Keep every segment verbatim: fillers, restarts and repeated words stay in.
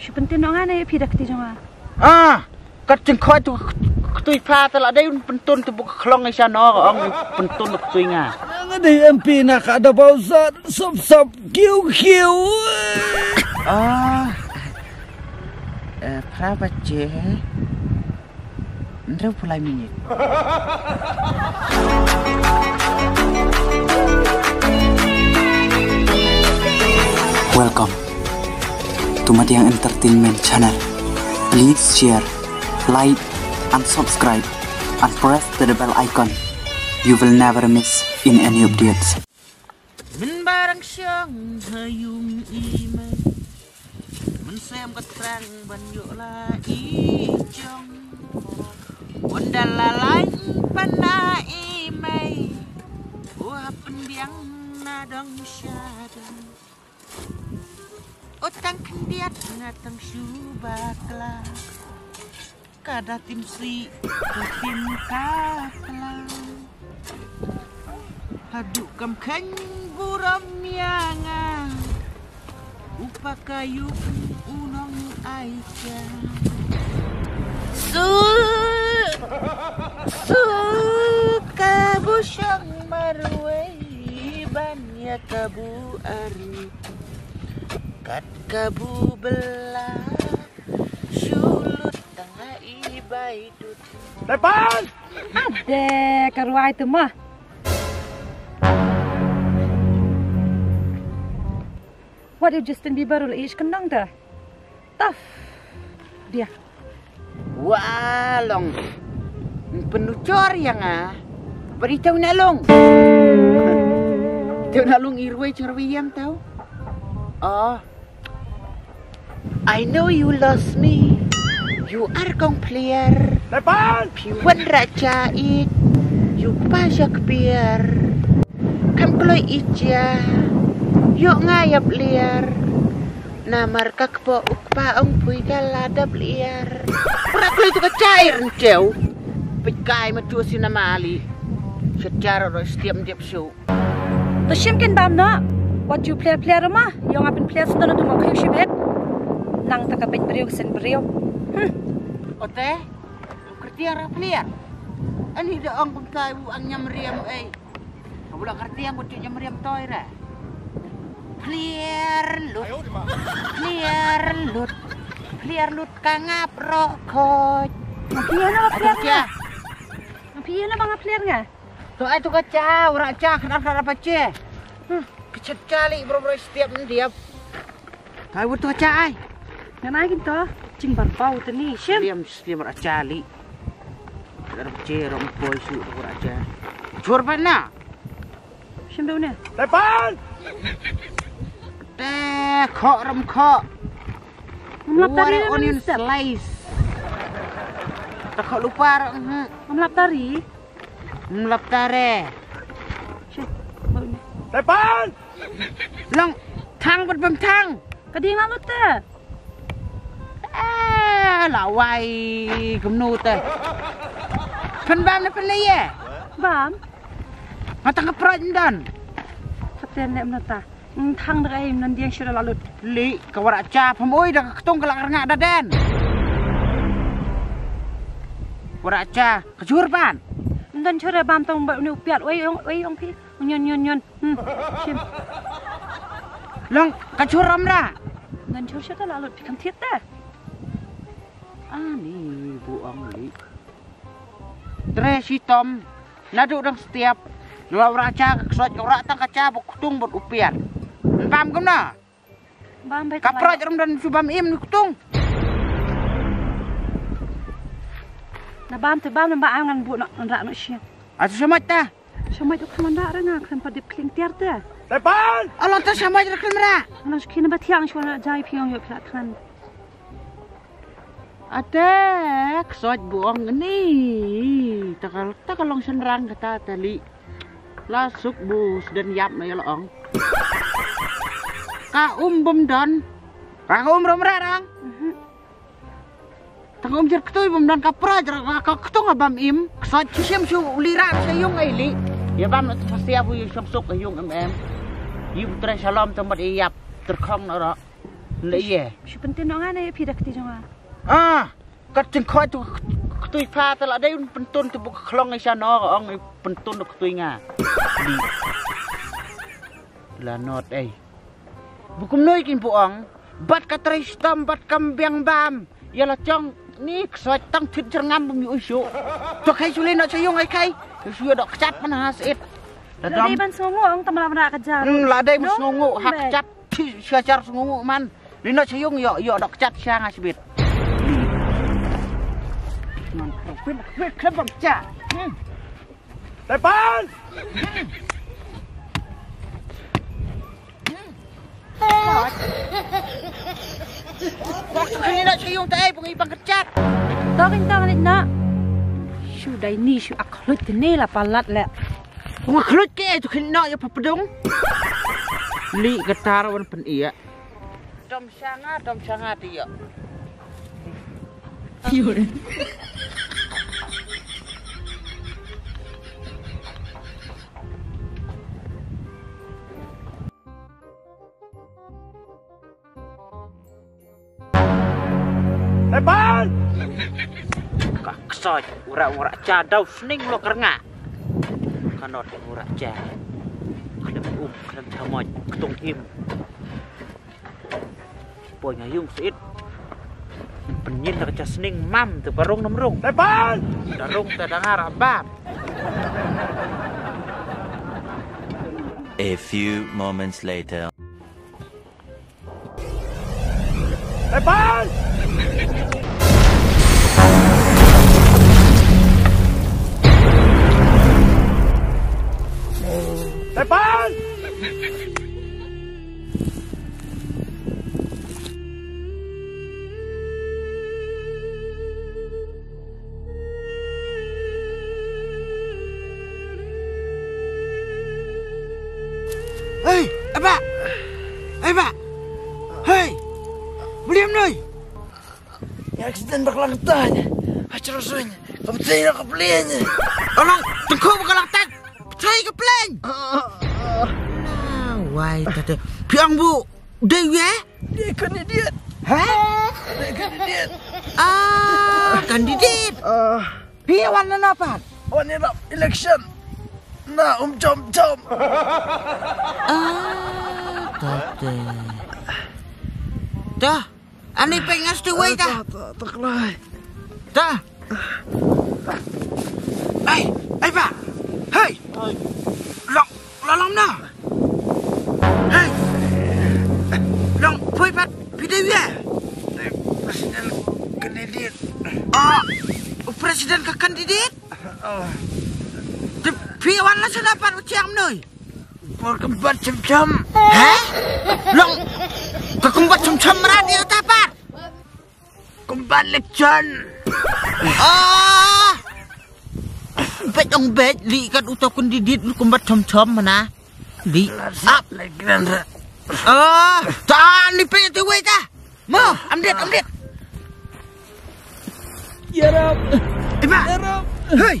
Shu pyntin noh nga ne phi da kti jong nga. Ah, kat jingkhot tu ktui pha ta la dei un pyntun tu buk khlong ngai sha no ong pyntun tu ktui nga. Nga dei M P na ka da bau sat sop sop kiu kiu. Ah. Eh, phra baje. Hynriew phew lai minit. Welcome to Madiang Entertainment Channel. Please share, like, and subscribe, and press the bell icon. You will never miss in any updates. Mynba rang shong ha yung i mei, mynsiem ka trang ban ïoh la i jong. Ynda la lai pan na i mei, u hap pynbiang na dong sha dong. O tang khyndiat nga tang shu bakla. Ka da tim sih, ka tim ka tlang. Haduh kam kheiñ burom ïa nga. U pa ka ïuh u nong ai ka. Su, su ka bu shong marwei ban ïa ka bu ari. Kat ka bu bela. Shu lut tang ha i bai dut. Tepan! Ade, ka ruwai tu mah. Wat ïa u Justin Bieber u la ïeit kyndong te. Tough. Dia. Wah, long. Pynujor ïa nga. Bad i tau na long. I tau na long i ruwai jong ruwai ïam tau. Oh. I know you lost me. You are kong player. Tepan! Phi wan raja it. You pa jak pier. Kam kloi ija. Yok nga yap liar. Namar ka kpo u kpa ong pui ka la dap liar. Pra kloi tu ka chai renteu. Pit kai ma tu si namali. Secara roi setiap diap su. To shim kin bam noh. Wat ju pler pler ma. Ïong apin pler sdon tu ma khriu shibet. Nang ta ka peit briew sen briew. Hmm. Ote. Kertiang ra pler. Ani da ong kumtai u ang nyam riam ei. Ka bula kertiang u tu nyam riam toi ra. Pler lut. Pler lut. Pler lut ka ngap ro khoj. Pler na pler. Pler na bang pler nga. To ai to ka cha, ura cha, khadar khadar pa che. Hmm, ka chat cha li bro bro setiap ndiap. Kai wut to ka cha ai. Ngan ai kin to, jing bar pau te ni, shem. Sliam, sliam ura cha li. Khadar pa che, rom poi su ura cha. Chur pa na. Shem dau ne. Tepan! Te kho rom kho. Ngam lap tari. Onion slice. Ta kho lupa ro. Ngam lap tari. Mlap tare. Tepan! Long thang bad bam thang. Ka ding la lut te. Eh, la wai kumnu te. Pynbam ne pynlei ye. Bam. Matang ka proj ndan. Kapten ne mnata. Thang da ei nan diang shura la lut. Li ka wara cha phamoi da ka ktung ka la rnga da den. Wara cha ka jur ban. Ndan shura bam tong ba nu piat oi ong oi ong phi. Nyon nyon nyon. Hmm. Shim. Long ka jur amra. Ndan jur shura la lut phi kam thiat ta. Ani bu ong li. Tre shitom. Naduh dang setiap. Nula ura cha ka ksoj ura tang ka cha buk ktung buk upiar. Bam kumna. Bam bai. Ka proj rum dan su bam im ni ktung. Na bam te bam na ba angan bu nak nra no shi. Asu shamat ta. Shamat tu khaman da ranga khan pa dip kling tiar te. Tepan. Alon ta shamat ra khan ra. Nang shi khin ba thiang shwa na jai phiong yo phla khan. Ate, ksoj bu ong ni. Takal takal long senrang kata tali. La suk bu sden yap na yala ong. Ka um bum don. Ka um rom ra rang. Tang um jer ktui bum don ka pra jer ka ktung abam im. Ksoj shishem shu uli ra sha yung ai li. Ya bam na tu pasti abu yu shong suk yung em em. Yu tre shalom tempat iyap terkhong na ro. Leh ïa. Shu pyntin noh nga ne phi da kti jong nga. Ah, kat jingkhot tu ktui pha ta la dei un pyntun tu buk khlong i sha no ong i pyntun tu ktui nga. Li. La not ei. Bukum noi kin bu ong. Bat ka trei stam bat kam biang bam. Ïa la chong ni ksoi tang thit jyrngam bum yu shu. To khai shu li no cha yung ai khai. Shu dok kchat man ha sit. La dei ban sngongu ong tam la bra ka jar. Hmm, la dei ban sngongu hak chat. Phi sha jar sngongu man. Li no cha yung yo yo dok chat sha nga sbit. Man kwit kwit kwit bam cha. Hmm. Tepan! Bok tu kini nak siyung tai bungi bang kechat. Tokin tang nit na. Shu dai ni shu akhlut ni la palat le. Bunga khlut ke tu kini nak ya papadung. Li getar wan pen iya. Dom shanga, dom shanga dia. Tepan! Ka ksoj, ura ura cha dau sning lo kernga. Kanot ura cha. Khlem um, khlem thamoj, ktung im. Poi nga yung sit. Pynyin da ka cha sning mam te barung nam rung. Tepan! Da rung te da ngar abab. A few moments later. Tepan! Tepan! Hei, aba! Hei, ba! Hei! William noi! Accident bak lang tanya. Across. Kapatay na kaplin. Alang, tengko bak lang tag. Ptrai ka pleng. Ah, wai tata. Piang bu. Dei we? Dei candidate. Ha? Dei candidate. Ah, candidate. Ah. Pi wan na napan? Wan ni rap election. Na um chom chom. Ah, tata. Dah. Ani peng as tu wei ta. Ta ta ta klai. Ta. Ai, ai ba. Hei. Long, long long na. Hei. Long pui pat pidei ya. President candidate. Ah, president ka candidate. Phi wan la sana pat u chiang noi. Por kembat cham cham. Heh? Long ka kembat cham cham mara dia ta pat. Kembat lek chan. Ah. Bet ong bet li kat uta kun didit lu kembat cham cham mana. Li. Ap. Lek nan. Ah, ta ni pe tu wei ta. Mo, amdet, amdet. Yarap. Iba. Yarap. Hei.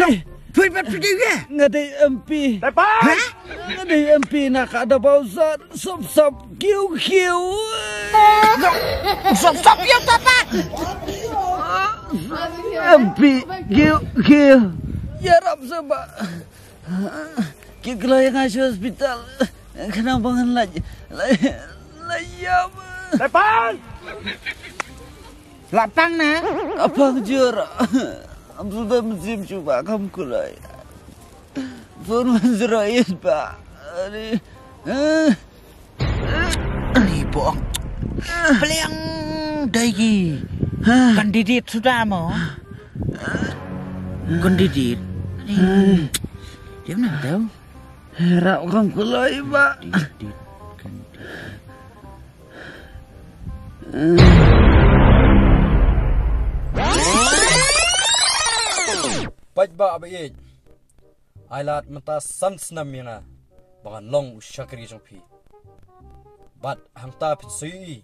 Oi. Pui bat pidi ya. Ngadei M P. Tepat. Hah? Ngadei M P na ka da bau sat sop sop kiu kiu. Sop sop kiu tepat. M P kiu kiu. Yarap seba. Ki kloi nga shu hospital. Kena bangan laj laj laj yam. Tepat. Lapang na. Apang jur. Am sudah musim cuba kam kulai. Phone man zero is ba. Ari. Ari bong. Pliang dai gi. Candidate sudah mo. Candidate. Dia mana tahu? Rap kam kulai ba. Candidate. Candidate. Paidbah ba ïeit. Ai lad mynta san snem ïa nga ba ngan long u shakri jong phi. Bad hangta phin sa ïohi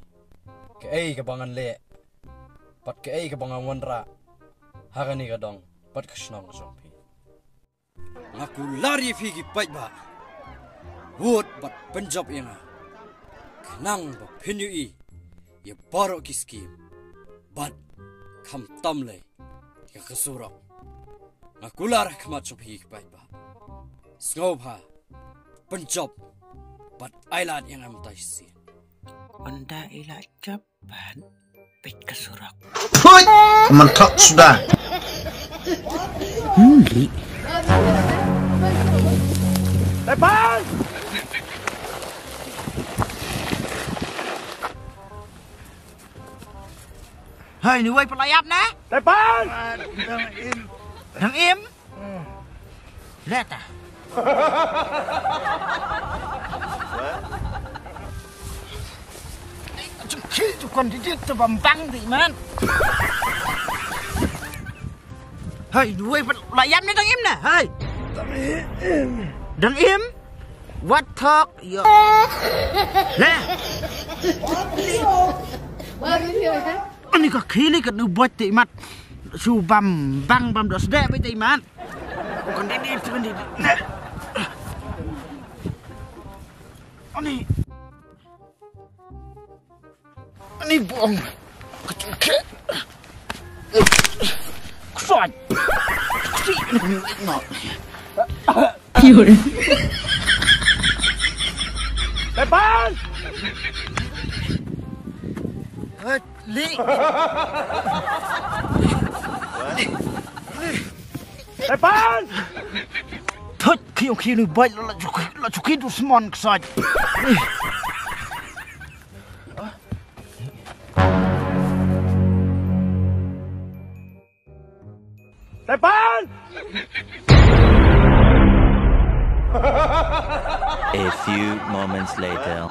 kaei kaba ngan leh bad kaei kaba ngan wanrah ha kane ka dong bad ka shnong jong phi. Nga kular ïa phi ki paidbah. Vote bad pynjop ïa nga. Khnang ba phin ïohi ïa baroh ki skim bad khamtam lei ïa ka surok. Nga kular ha khmat jong phi ki paidbah. Sngewbha pynjop bad ai lad ïa nga mynta shisien. Ynda i la jop bad peit ka surok. Phuit! Ka man thok suda. Hmm, li. Tepan! Hai, ni wei pynlait ap ne? Tepan! Dang im. Dang im? Leta. Jong ki tu kon didit tu bam bang di man. Hai, duwai pat la yam ne dang im ne. Hai. Dang im. Wat thok yo. Le. Ani ka khili ka nu bot ti mat. Su bam bang bam dos de bit ti mat. Kon di di kon di di. Ani. Ani bong. Kacungke. Ksot. Ksot. Tepan! Li. Tepan! Thut, ki ong ki nu bai la chuki, la chuki du smon ksaj. Tepan! A few moments later.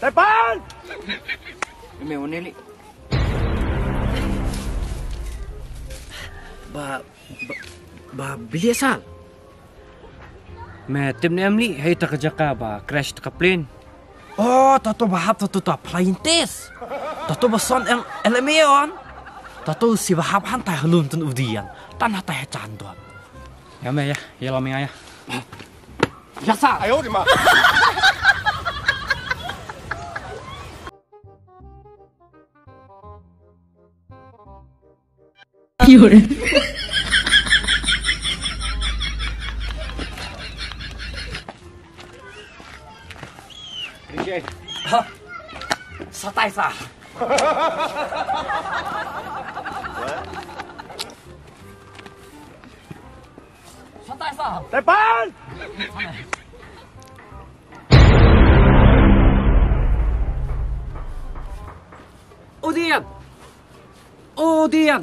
Tepan! Me wane li. Ba, ba, ba, bilia sal. Me tip ne em li, hei ta ka jaka ba crash ta ka plane. Oh, tato ba hap tato ta flying test. Tato ba son el, el me on. Tato si ba hap han ta halun tun udian. Tan ha ta ha chan don. Ya me ya, ya lo me ya. Ya sa. Ayo di ma. Ha. Satai sa. Satai sa. Tepan. Odian. Odian.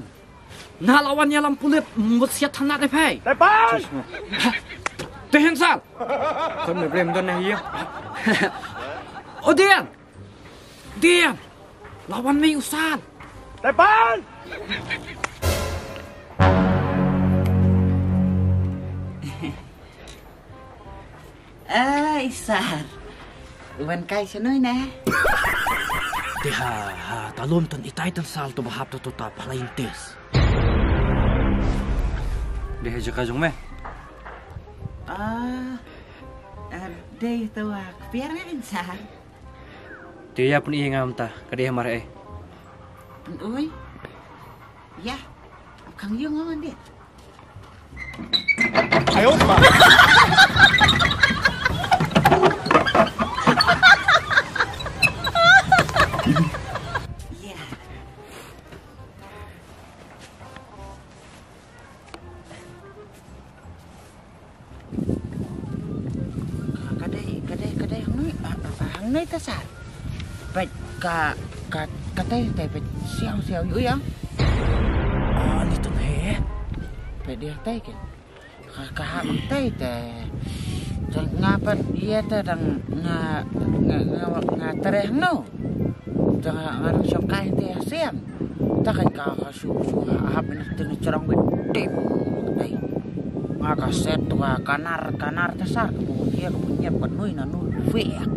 Na lawan ïalam pulit mut siat thanat ne phai. Tepan. Tehin sal. Kon me blem don ne hiya. Odian. Dian. Lawan me usal. Tepan. Ai sar. Wan kai shnoi na. Te ha, ha, talum tan itai tan sal to bahap to to ta flying test. Dei ha jaka jong me. Ah, ah, dei to wa kpiar me insar. Te ïa pyn-i nga mynta ka dei ha mar eh. Pyn-ui. Ïa. Khang ïung nga wan dei. Ayo ma. Ïa. Ka, ka dei, ka dei, ka dei hangne, ah, ah, ah, hangne ta sar. Peit ka, ka, ka dei, dei peit siaw, siaw ïu ïa. Ah, ni tu ne. Peit dei dei ke. Ka, ka hap dei te. Dang nga pat ïa te dang nga, nga, nga, nga treh no. Te nga nga dang shong kai te ha sien. Ta kai ka ka shu shu hap ina te na chrong wit. Tip. Ai. Nga ka set tu ka kanar kanar ta sar ka bu ye ka bu nyep ka nui na nui. Fiak.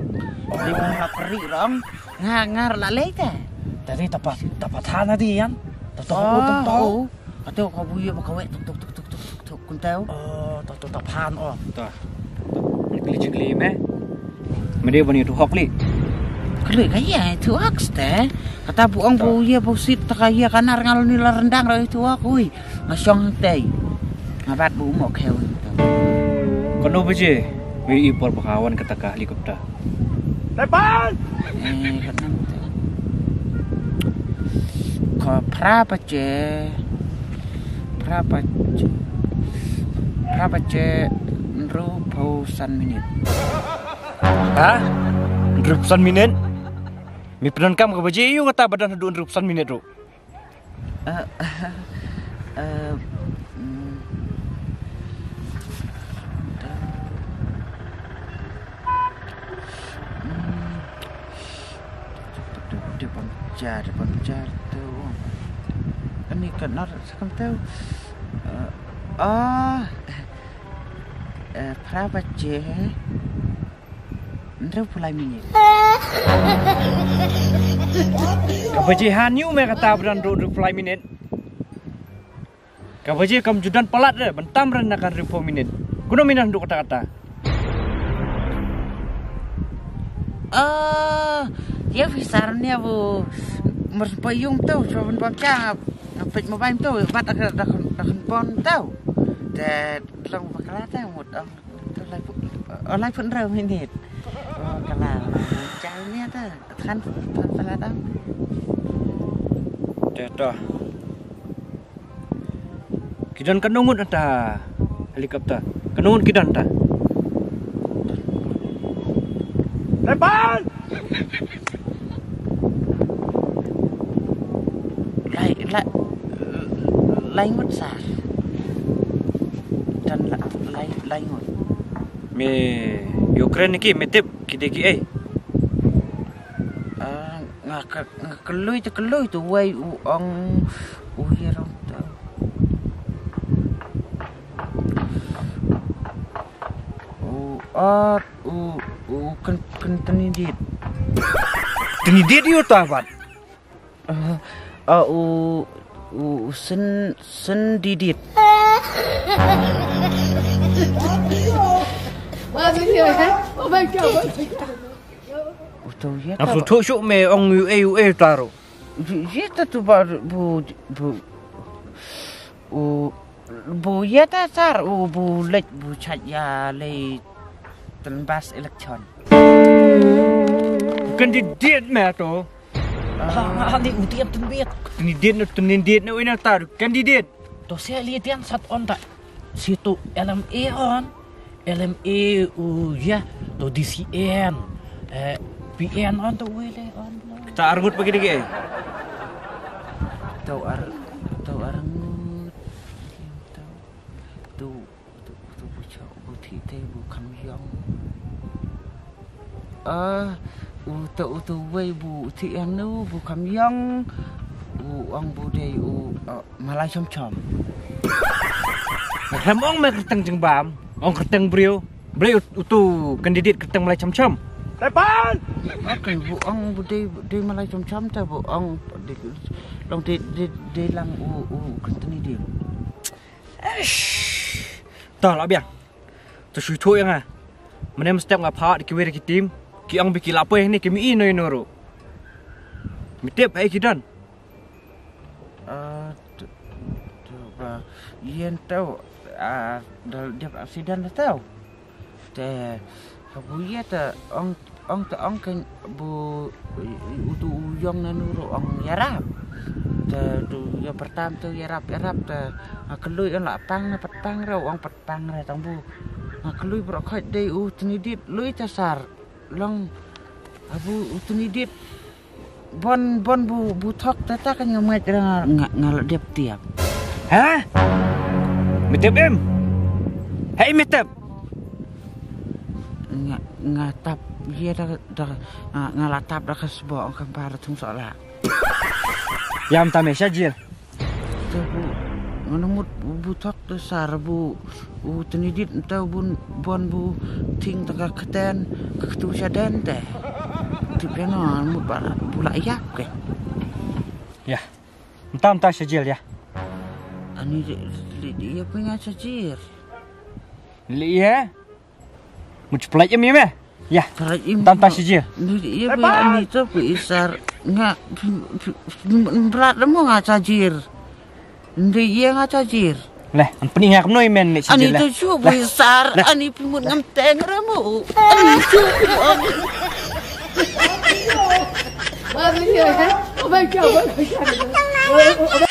Di ma la kri rong. Nga ngar la lei te. Tadi tapat tapat hana di yan. Tato ko tato. Ka teo ka bu ïa ba ka weh tuk tuk tuk tuk tuk tuk tuk kun teo. Oh, to to ta phan oh. To. Kli jingkli me. Me dei ban ïathuh hok li. Kli ka ïa ïathuh hok ste. Kata bu ong bu ïa bu sit ta ka ïa ka nar ngal ni la rendang ra ïathuh hok ui. Nga shong tei. Nga bat bu mo khew. Kano baje? Me i por ba ka wan kata ka helicopter. Tepan! Eh, ka nam te. Ka phra baje. Phra baje. Phra baje. Hynriewphew san minit. Ha? Hynriewphew san minit? Me pyndonkam ka baje ïa u kata ba don haduh hynriewphew san minit ruh. Eh, eh, mm. Hmm. Dia pun jar, dia pun jar tu. Ani ka nar sakam tu. Eh, ah. Eh, phra baje. Hynriewphew lai minit. Ka baje hynñiew me kata ba don hynriewphew lai minit. Ka baje kam ju don palat re, ban tam re na ka hynriewphew minit. Kumno me nang duh kata kata. Ah, ïa phi sar ne bu mers pa yung tu, so ban pap cha, nga peit mobile tu, bat da da da pon tu. Te long bakla tu, mut ong. Tu lai pun, oh, lai pun hynriew minit. Oh, kala. Jauh ni ada. Than, than salah dah. Dah, dah. Ki don katno ngut ata helikopter? Katno ngut ki don ata? Depan! Lai, lai, lai ngut sar. Don la, lai, lai ngut. Me Ukraine ki me tip ki dei ki ei. Ah, nga ka, nga ka lui te ka lui te wei u ong u ïa rong te. U ot u u ken ken tenidit. Tenidit ïa uta ban. Ah, ah, u u sen sen didit. Uto ïa ta. Nafsu ba- thuk shuh me ong u ei u ei taro. Ïa ta tu ba bu bu u bu ïa ta sar u bu leit bu chait ïa lei ten bas election. Candidate me to. Ah, ni u tiap ten bet. Candidate no candidate no ina tar candidate. To se li tiang sat on ta. Situ L M A on. L M A u ya to D C N. Eh, P N on to wele on. Ta arngut bagi digi. To ar to arngut. To to to bu chok bu thi te bu kham yong. Ah, u to u to wei bu thi anu bu kham yong. U ong bu dei u, eh, malai chom chom. Hem ong me kerteng jengbam, ong kerteng briew. Briew u tu candidate kerteng malai chom chom. Tepan! Akan bu ong bu dei dei malai chom chom ta bu ong dei long dei dei dei lang u u candidate. Eish. Ta la biang. To shu to yang ah. Mane mesti nga pha ki wei ki team. Ki ong bi ki lapoi ni ki mi ino ino ru. Mi tip ai ki don. Ah, tu, tu ba yen tau, ah, dal dia accident tau. Te ha bu ye te ong ong te ong kan bu u tu u yong na nu ro ong yarap. Te tu ya pertam tu yarap yarap te ha kelui ong la pang na petpang ro ong petpang re tang bu. Ha kelui bro khoi dei u tenidit lui te sar long ha bu u tenidit. Bon bon bu bu thok ta ta ka nyamai ra nga nga la dep tiap. Ha? Metep em? Hei metep. Nga nga tap Ïa da da nga la tap da ka sbo ong kam para thung sola. Ïa mynta me sha jil. Te bu ngan mut bu thok te sar bu u tnidit te bun bon bu thing te ka kten ka ktu sha den te. Tip ïa no mut ba bu la ïap ke. Ïa. Mynta mynta sha jil ïa. Ani li li ïa pynga sha jil. Li ïa. Mut splai ïa me me. Ïa. Tara im. Tam ta shi jir. Ni ïa ba ani to pi isar nga brat da mo nga chajir. Ndi ïa nga chajir. Leh, an peni nga kemno imen ni shi jir. Ani to shu bu isar, ani pi mut ngam teng ra mo. Ani shu. Oh my God, oh my God.